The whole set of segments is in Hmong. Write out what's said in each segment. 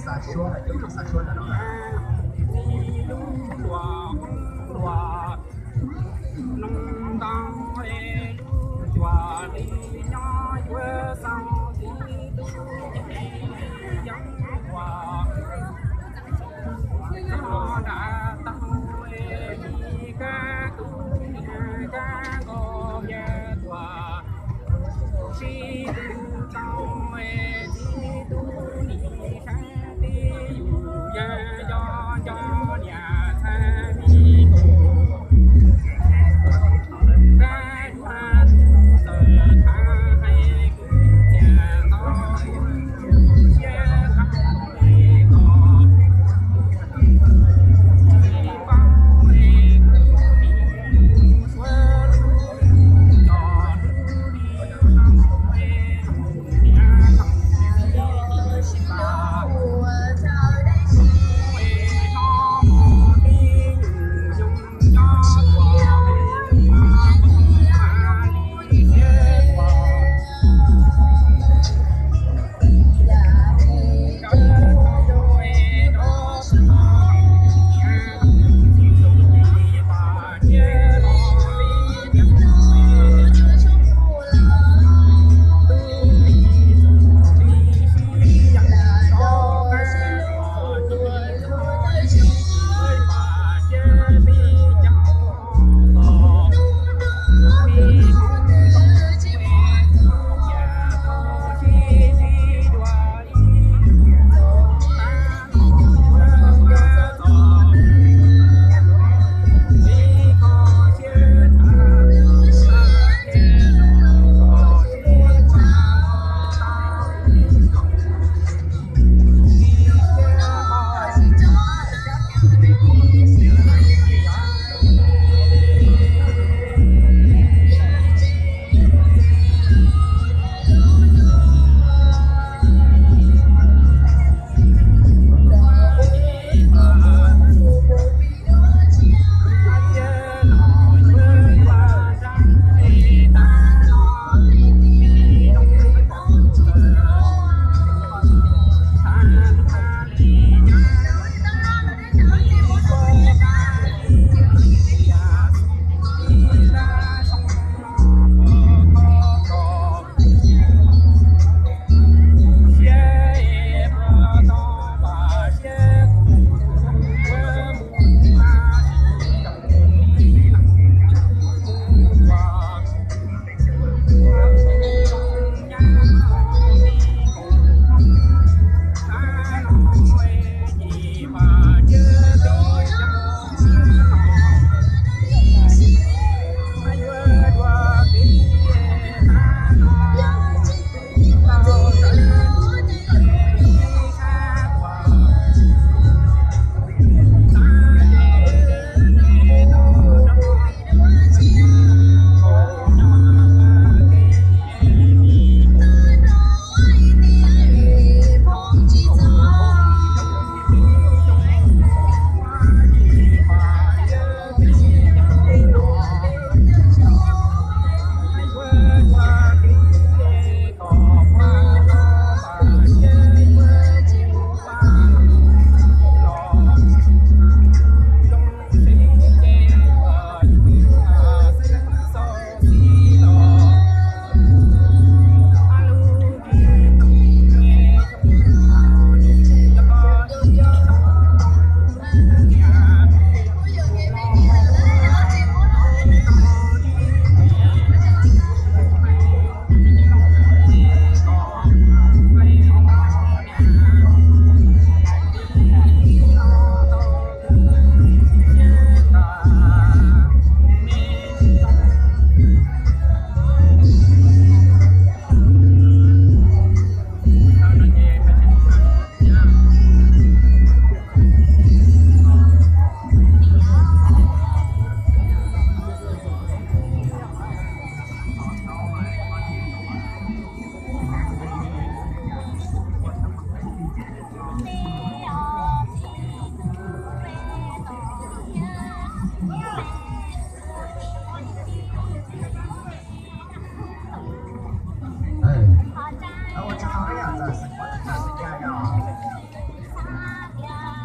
Xa suab, ib tug xa suab ntawm no.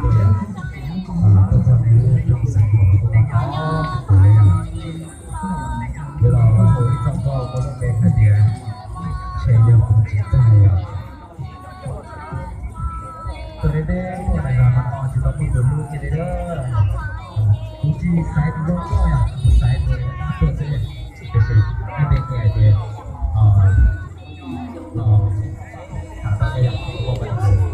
tuaj yom. Tuaj txog nej lub rooj Xeev Khuam no kuj noj qab kawg li yom. Yuav los hu ib txoj nkauj muaj lub npe hais tias ntshe yog kuv tsis txawj yom. Tuaj deb deb tuaj lawm los no tsis tau muaj tus hlub kiag li na. Kuv tsis xaiv tus zoo nkauj yom, kuv xaiv tus dab tuaj xwb. Tiam sis nej tej qhia hais tias no tham tau nej yom, kuv ua pab yom.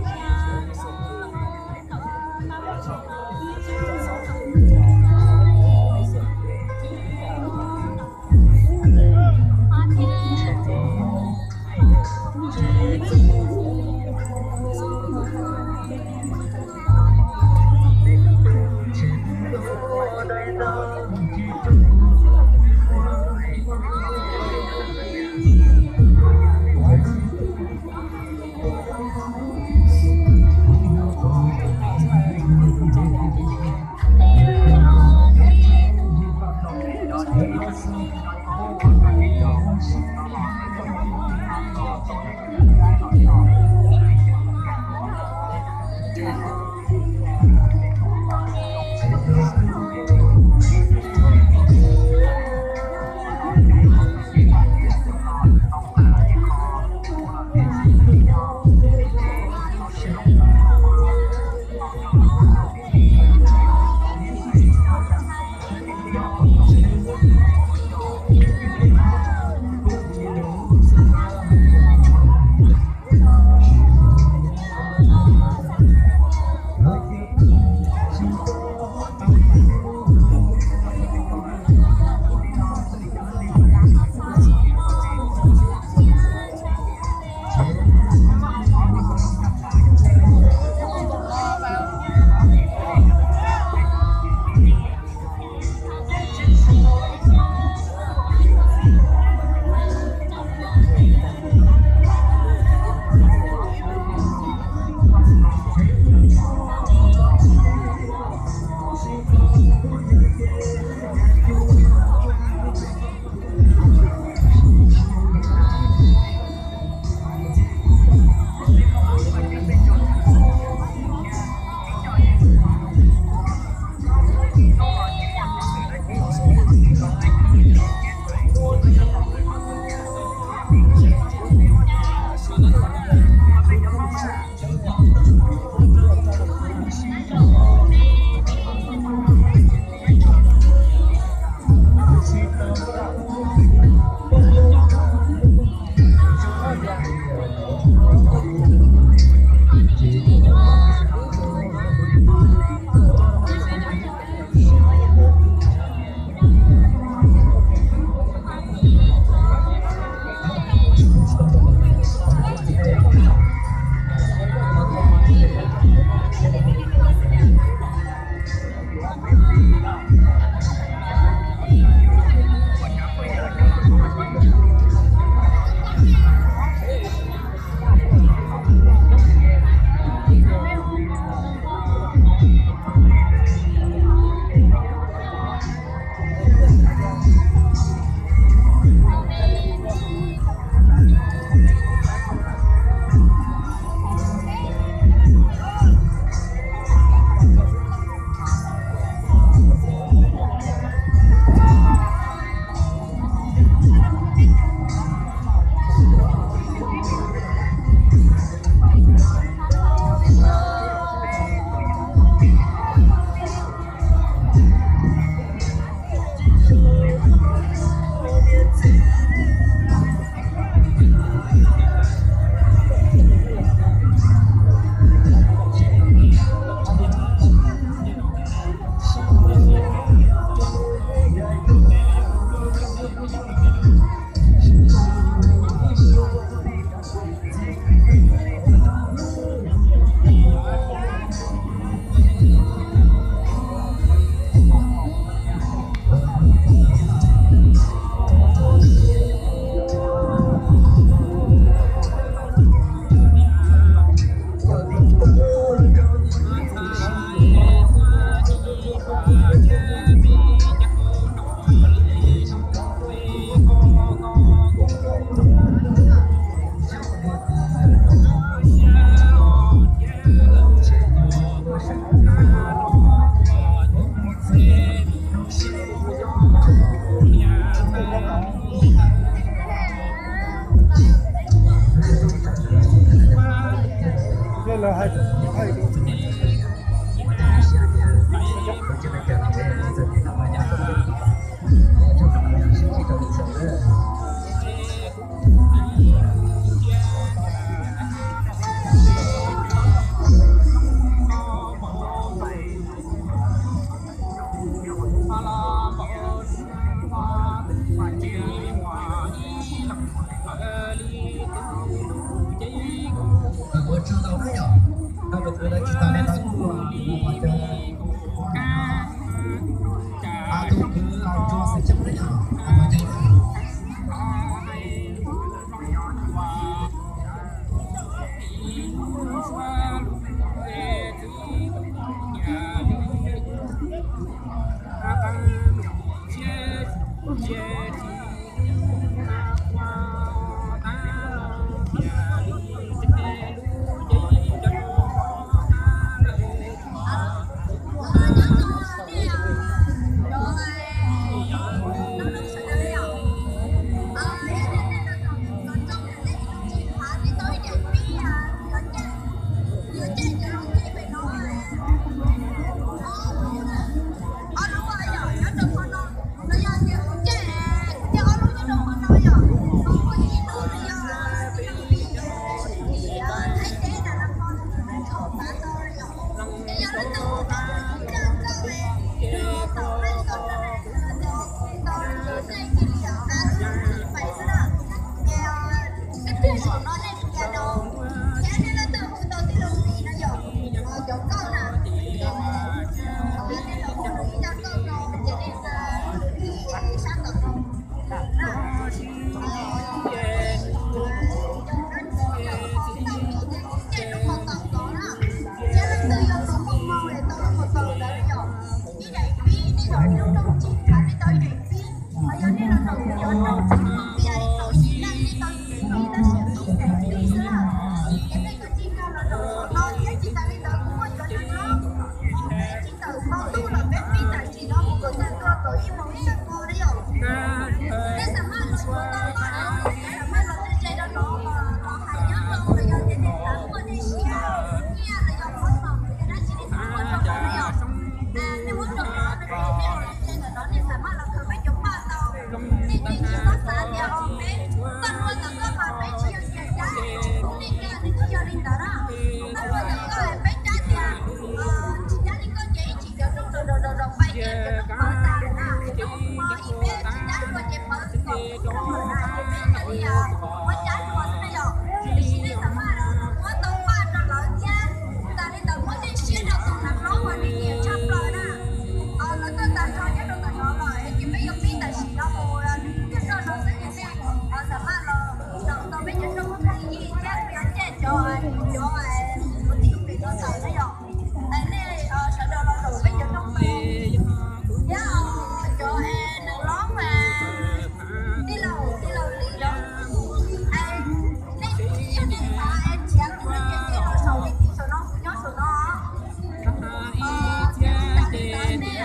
Thiab cov neeg hlob, tij laug, tij laug Lis los, nej yog nej xav nrhiav tus no ces los saum li saum no, kuv nyob saum no. Thiab tsis tas li ntawd nej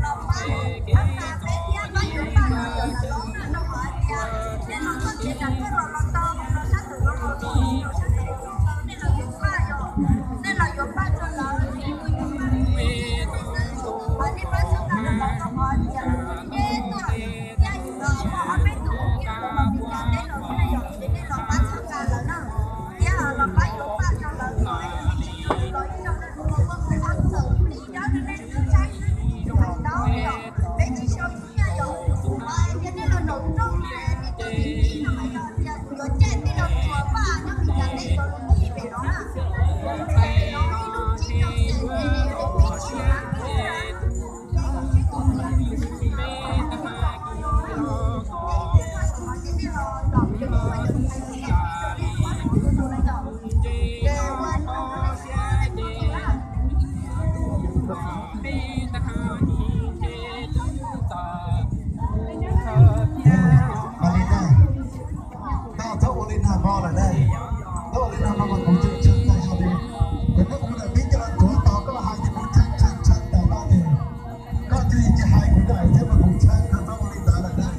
los pab, pab peb thiab pab yuav paj rau cov neeg hlob na, rau qhov hais tias nej los txog tsev tas koj los los tau, los sab tawm los los tau, los sab tawm los tau, nej los yuav paj yom, nej los yuav paj rau lawv, nej pab txhawb nqa rau lawv, rau qhov hais tias nej tuaj thiab muaj ob peb tug kiag los Meskas teb los thiab na yom, ces nej los pab txhawb nqa lawv na, thiab los pab yuav paj rau lawv kom lawv tsis tau los ib zaug na, ua paj txhawb nqa li cov nej twb saib hais tau yom, peb tsis sau nyiaj yom, yog nej los zaum rooj na, nej cov tib no mas yog tias kuv yuav caij tij laug Tsuas paj nyob Meskas teb cov lub ntiaj teb no na, peb ib lub tsib rau xees, peb tsis Ua li na, koj txhob ua li nag hmo lawm na, koj ua li nag hmo mas kuv tseem tshee tag zog li. Kuv muab kuv daim teb coj los ntxuav tos koj hais ces kuv tshee tshee tshee tag no ces koj cia li tsis hais kuv daim thiab mas kuv tshee, koj txhob ua li ntawd lawm na.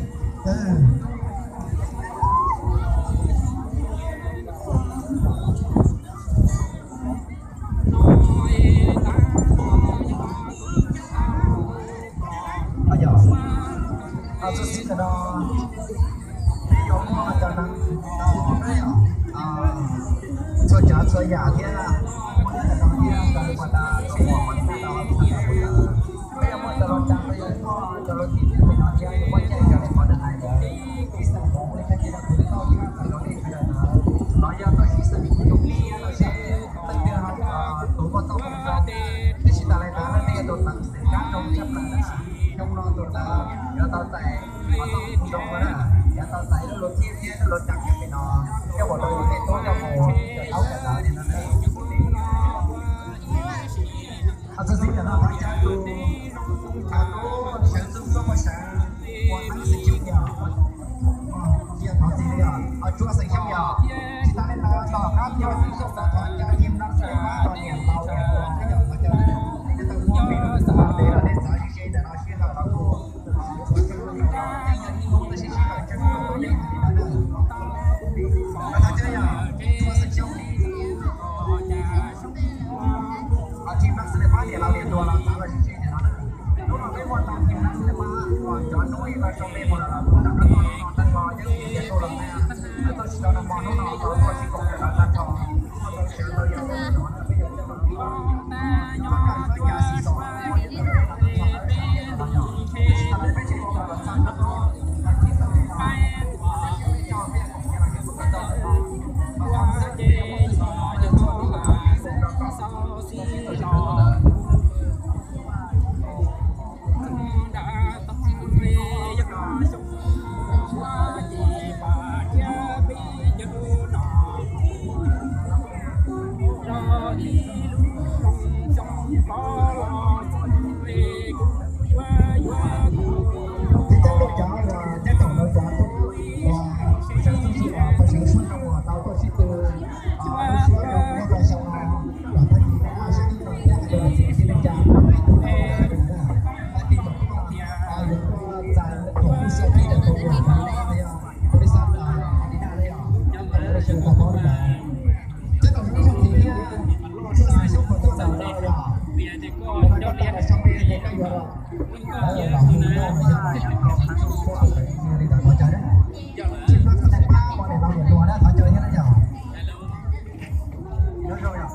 Yog, txhua txhua no peb yuav muaj cov neeg txhua tsav txhua yam thiab, muaj cov no thiab, cov li puas tas txhua muaj li na, peb yuav muaj cov laus tsav, peb yuav muaj cov laus tim pem no thiab, muaj caij cov li qhov ntawd hais ntawd, ib xeem hmoov li thiab ces kuv tau thiab, cov li qhov ntawd no yog tau ib xeem cuaj mil los sis leej twg ho tus muaj tau Xyoo no tus ntawd yuav tau txais qhov txoj hmoo zoo na, yuav tau txais lub lus txib thiab lub lus cam cov pem no, coj mus rau yus tej tub coj mus kawm taub kawm ntawv li no na. Txog xib ntawm no thov caw tus tub sawv txuj tuaj muaj sawv ua tab xeem Xyooj yom. Cia thov txim li yom, tsuas xeem Xyooj yom. Tsis tas li ntawd tom qab tsuas xeem Xyooj ntawd thov caw Yim Nab Xas Pab los niam laus niam hluas na yom, thov caw nej tau muab peb lub txoj hauv tes los nej txav ze ze ntawm no sij hawm no kuj tseem yog ib hnub tab sis sij hawm tseem tau peb hais li ntawd na. Thov caw yom, tsuas xeem Xyooj li Yim Nab Xas Pab niam laus niam hluas los txav los ze ze ntawm no na. Hnub no peb muaj tau Yim Nab Xas Pab uas cov hnub ib los sau me mus lawm los kuj tau rov qab los tag nrho yeeb tias tuaj los na. Lawv txoj sib cov no mo hnub no tau tuaj sib koom kawm ntawv tag nrho, muaj tau sawv tau yam tau nov na peb yuav coj los ua txoj kawm txoj cai sib xom no yom. Tiam sis thaum peb tseem ua kom los txog hnub no, tag kis tau li no, peb coj peb yam khoom nyiaj los yog txhua txoj ntawm no, mas thaum xwb peb yuav muab txoj ntawm no yog txhua tus los tau kev xaus rau koj. Thiab cov uas cab tom ntawd cov tub uas sawv txuj sib uas pab sawv suab rau uas tau tuaj sib tw suab rau nej tau xyoo no los thab kis no saib ib no thiab hais tias txiv txiv neej tsa pab tau tau sawv daws na. Tab sis thaum tuaj yuav tuaj txais thaum lub sij hawm ib yam thaum uas nej yog tus li xav li na yom, sawv daws tau paub li ntawd. Cov tom zoo ib zaug ntxiv thiab, tsuas xeem Xyooj puas tuaj txog no yom? Ua no koj tag los sau npe ces koj yuav los lawv los hu koj yog los xeem Xyooj tuaj txog li ntawd thov caw na. Tsis tau txog pab uas niam laus niam hluas na thov caw thiab na yom. Nyob zoo yom.